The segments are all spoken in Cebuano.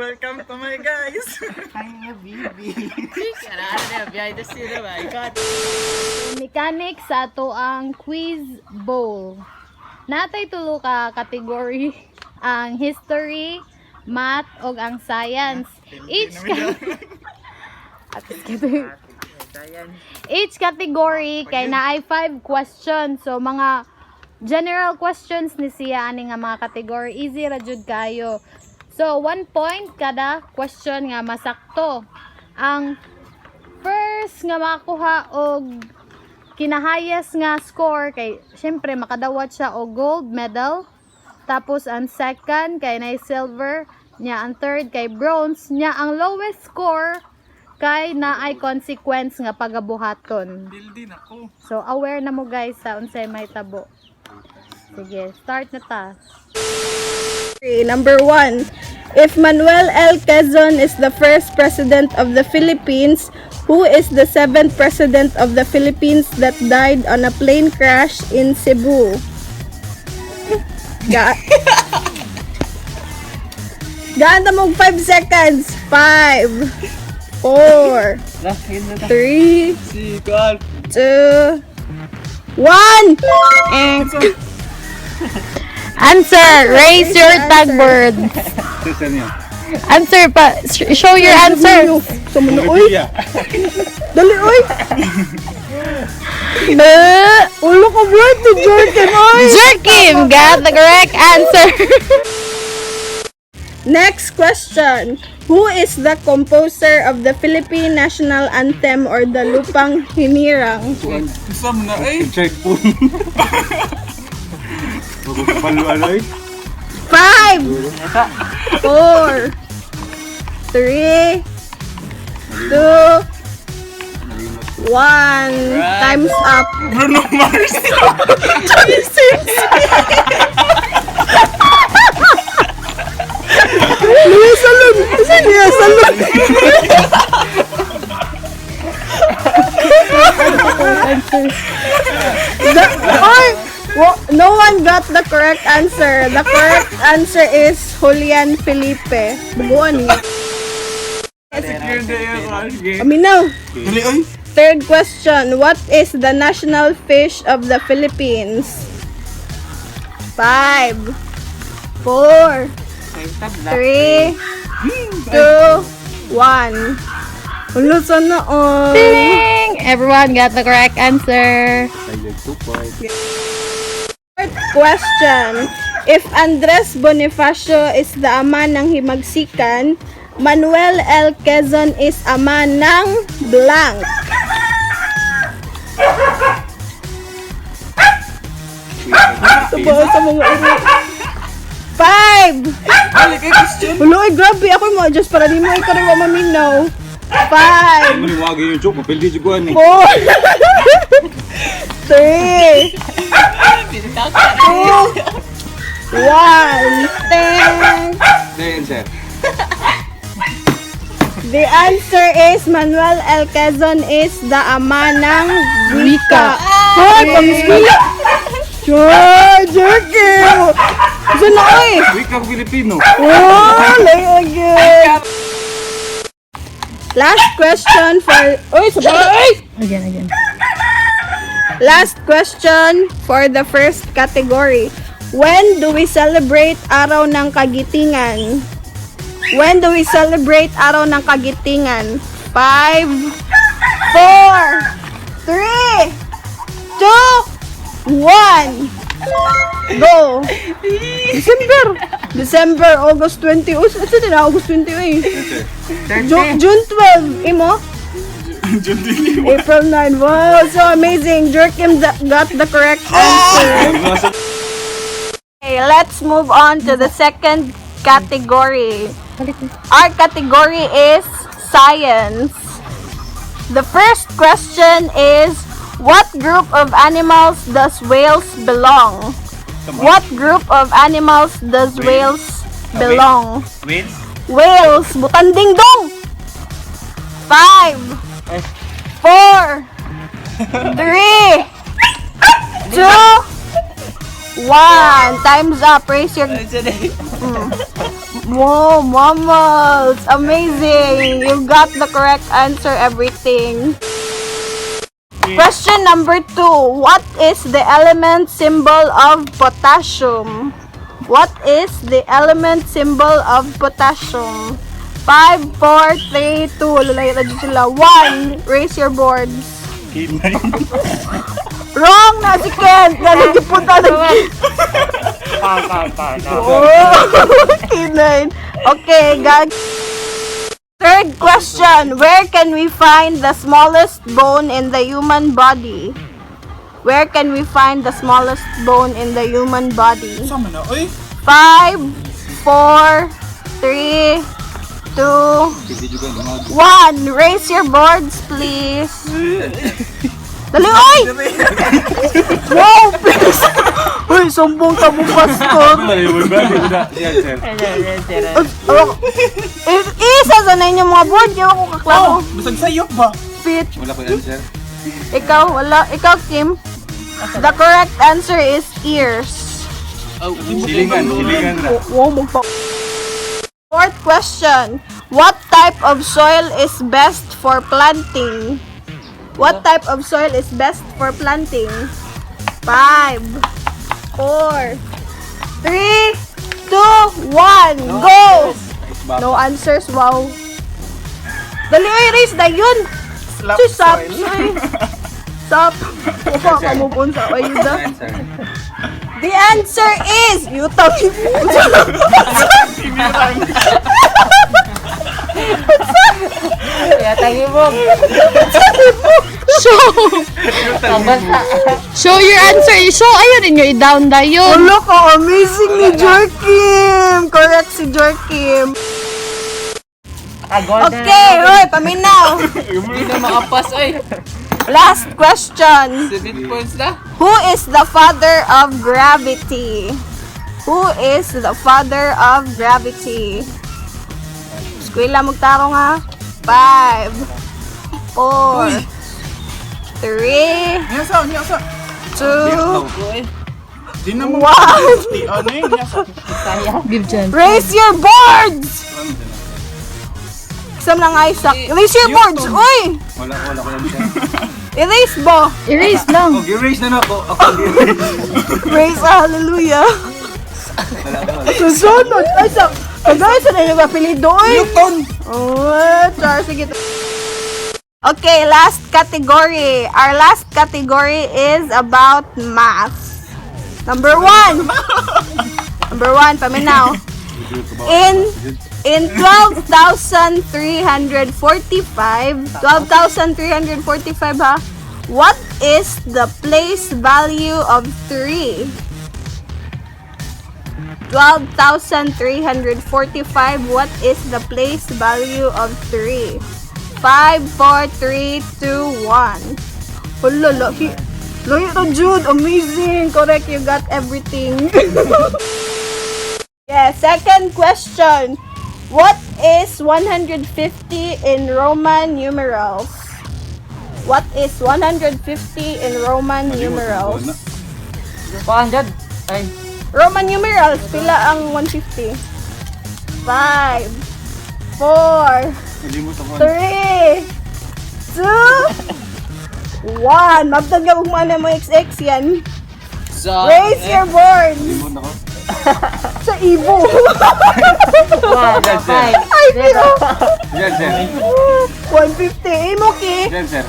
Welcome to my guys. Behind the scene ba? Ikaw. Mechanics sa ato ang quiz bowl. Natay tulo ka category: ang history, math ug ang science. Each category kay naay 5 questions. So mga general questions ni siya ani nga mga category. Easy ra jud kayo. So 1 point kada question nga masakto. Ang first nga makuha og kina-highest nga score kay syempre makadawat siya og gold medal. Tapos ang second kay na silver, nya ang third kay bronze, nya ang lowest score kay naay consequence nga pagabuhaton. Building ako. So aware na mo guys sa unsay mahitabo. Sige, start na ta. Okay, number 1. If Manuel L. Quezon is the first president of the Philippines, who is the seventh president of the Philippines that died on a plane crash in Cebu? Ga Gaan na mong 5 seconds. 5, 4, 3, Si Carl. 2, 1. Answer! Raise your tag board. Answer pa. Show your answer. Sa muna, oy. Dali, oy. Ulo ko, bro. Ito, Jordan, oy. Jerkim got the correct answer. Next question. Who is the composer of the Philippine National Anthem or the Lupang Hinirang? Isa mo na eh. Check po. Palualoy. 5, 4, 3, 2, 1. Time's up. Bruno Mars. 26. Luis Salud. Sino yung Salud? Oy! No one got the correct answer. The correct answer is Julian Felipe. Bubuan niya. Secure the air game. Aminaw. Dali oy. Third question. What is the national fish of the Philippines? 5, 4, 3, 2, 1. Ulo, sana all. Ding! Everyone got the correct answer. Fourth question. If Andres Bonifacio is the ama ng Himagsikan, Manuel L. Quezon is ama ng blank. Tubo sa mga uri. 5! Ali kay question. Ulo, ay grabe. Ako mo adjust para di mo ikaw rin maminaw. 5, Maniwagi yung joke. Mapildi dyan ko eh. 4, 3, 2, 1. Thanks. The answer. The answer is Manuel L. Quezon is the ama ng wika. Hoy, pang-eskwela! Joy, Jerky! Gusto na oy! Wikang Filipino. Oh, lay again! Last question for... Oy, sabay! Again, again. Last question for the first category. When do we celebrate Araw ng Kagitingan? When do we celebrate Araw ng Kagitingan? 5, 4, 3, 2, 1. Go! December! December, August 20. Oh, ito din ah, August 20 eh. June 12, imo? June 21. April 9. Wow, so amazing. Jerkim got the correct answer. Okay, let's move on to the second category. Our category is science. The first question is, what group of animals does whales belong? What group of animals does whales belong? Wins? Whales, butanding dong. 5, 4, 3, 2, 1. Time's up. Raise your. Whoa, mammals! Amazing! You got the correct answer, everything. Question number 2. What is the element symbol of potassium? What is the element symbol of potassium? 5, 4, 3, 2. Lalayo na dyan sila. 1. Raise your boards. K9. Wrong na si Ken! Galing yung punta na. Oh, K9. Okay, gag. Third question. Where can we find the smallest bone in the human body? Where can we find the smallest bone in the human body? Sama na, oy. 5, 4, 3, 2, Hindi juga mga 1. Raise your boards, please. Dali, oy! Wow, please! Uy, sumbong ka mo, pastor. Si answer. Oh, isa sa na inyong mga board, yung ako kaklaro. Oh, bisag sayop ba? Fit. Wala ko answer. Ikaw, wala. Ikaw, Kim. The correct answer is ears. Silingan, silingan ra. Wow, magpa. Fourth question. What type of soil is best for planting? What type of soil is best for planting? 5, 4, 3, 2, 1, go! No answers, wow. Dali, oy, raise na yun! Slap Si Sap, soil. oy. Sap. Upa ka mo po sa ayuda. Answer. The answer is Utah. Kaya tayo mo. Show! Show your answer. Show, ayun inyo, i-down dayon. Ulo ko, amazing ni Jorkim. Correct si Jorkim. Okay, hoy, paminaw. Hindi na makapas, oy. Last question. 7 points na. Who is the father of gravity? Who is the father of gravity? Eskwela magtarong ha. 5, 4, 3, Niya sa, niya sa. 2, Di na mo. 1. Di, ano yun? Niya sa. Give chance. Raise your boards! Isam lang Isaac. Erase your boards! Uy! Wala ko answer. Erase bo! Erase lang. Oh, erase na na ako. Ako erase. Praise hallelujah! Wala ko. Wala. Susunod! Isaac! Kagaya sa na yung apelido, uy! Newton! Oh, char, sige. Okay, last category. Our last category is about math. Number 1. Number 1, paminaw. In 12,345, 12,345 ha, what is the place value of 3? 12,345, what is the place value of 3? 5, 4, 3, 2, 1. Hala, lahi. Lahi to, Jude. Amazing. Correct, you got everything. Yeah, second question. What is 150 in Roman numerals? What is 150 in Roman numerals? 400. Ay. Roman numerals, pila ang 150? 5, 4, Nalimot ako. 3, 2, 1. Mabtag ka kung ano mo XX yan. So, Raise your boards! Nalimot ako. Sa Ibo. 1, 5, Ay, pero Si answer. 150. Imo, ki. Si answer.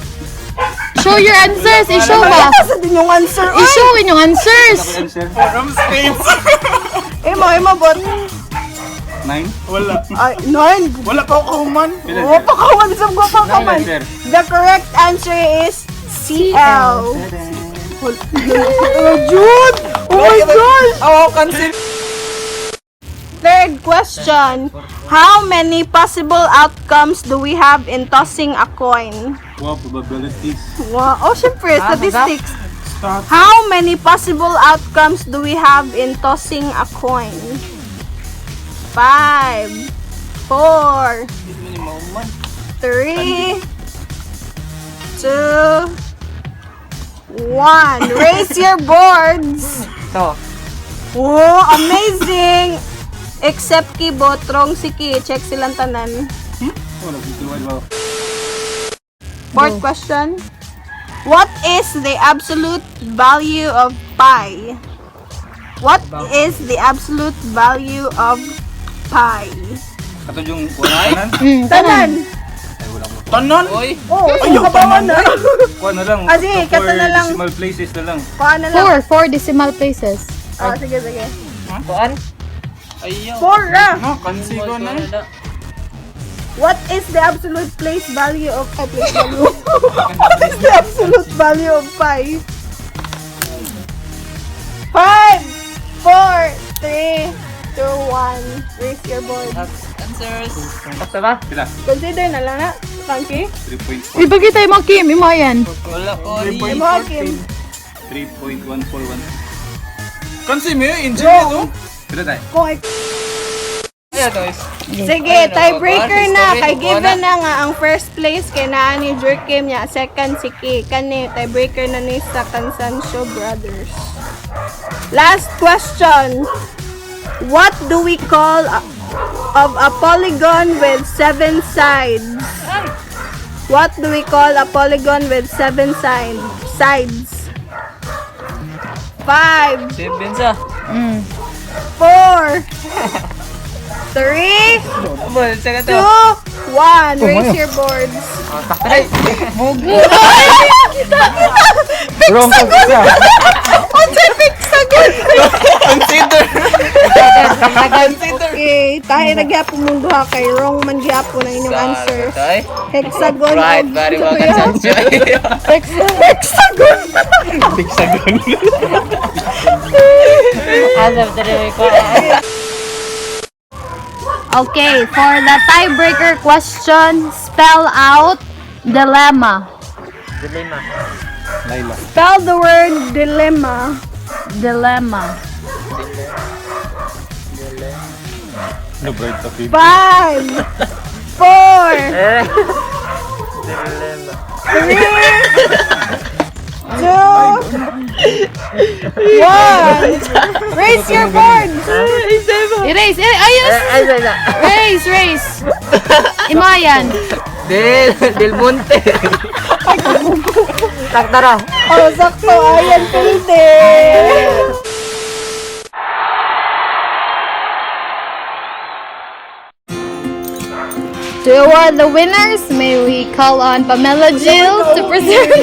Show your answers. I-show ba? Sa din yung answer. Uy! I-show inyong answers. Wala ko answer. From states. Imo, imo, bot. 9. Wala. Ay, 9. Wala pa ako kahuman. Pila Oh, sir? pakawan sa ko pakawan. Sir. The correct answer is CL. Oh, Jude! Oh my gosh! Oh, cancel. Third question. How many possible outcomes do we have in tossing a coin? Wow, probabilities. Wow. Oh, syempre, statistics. Stop. How many possible outcomes do we have in tossing a coin? 5, 4, 3, 2, 1. Raise your boards. Ito. Oh, amazing! Except Kibot, wrong si Ki. Check silang tanan. Oh, nagtitiwad ba? Fourth question. What is the absolute value of pi? What is the absolute value of pi? Kato yung kuha na tanan? Tanan! Ay, wala ko. Tanan? Oy. Oh, ayaw tanan na. Kuha na lang. Ah, sige, To kato four na lang. decimal places na lang. Kuha na lang. Four decimal places. Ah, sige, sige. Kuan? Ayaw. Four ah. No, kansi ko na. What is the absolute place value of place value? What is the absolute value of pi? Five, four, three, two, one. Raise your board. Answers. Basta ba? Sila. Consider na lang na. Funky. 3.4. Ipakita mo, Kim. Imo yan. Wala ko. Imo, Kim. 3.141. Kansi mo yun, engineer to. Sila tayo. Kung Ayaw, guys. Sige, tiebreaker na. Kay Sorry, given na nga ang first place kay naa ni Jerkim niya, second si Ki. Kani tiebreaker na ni sa Cansancio Brothers. Last question. What do we call of a polygon with seven sides? What do we call a polygon with seven sides? Five, Seven sa. four, three, Abol, sa ka to. two, one. Raise your boards. Ay! Wrong ka siya. Unsay pixagon? Consider. Okay, tayo na gyapon mong duha kay wrong man gyapon ang inyong answer. Tay. Hexagon. Right, og- very well, Cansancio. Hexagon. Hexagon. Alam, dali ko. Okay, for the tiebreaker question, spell out dilemma. Dilemma. Laila. Spell the word dilemma. Dilemma. No, bright sa baby. Five, four, Dilemma. three, two, one. Raise your boards. Erase, erase, ayos! Ay, ay, ay. Raise, raise. Imo yan. Del Monte. Taktara. Oh, sakto. Ayan, pilde. To award the winners, may we call on Pamela Jill to present.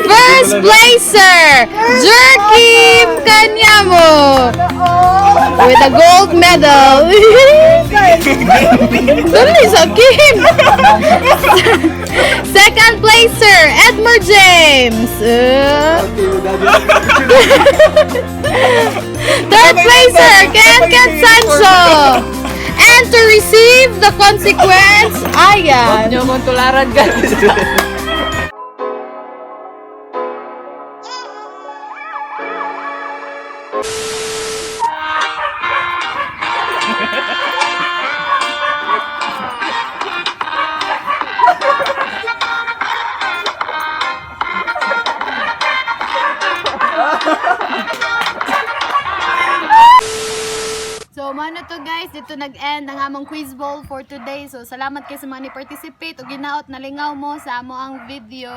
First placer, Jerkim Kanyamo with a gold medal. Dali sa Kim. Second placer, Edmar James. Third placer, Ken Ken Sancho. And to receive the consequence, Huwag ayan. niyo akong tularan, guys. So, mano to guys, dito nag-end ang among quiz bowl for today. So, salamat kay sa mga ni-participate ug ginaot nalingaw mo sa amo ang video.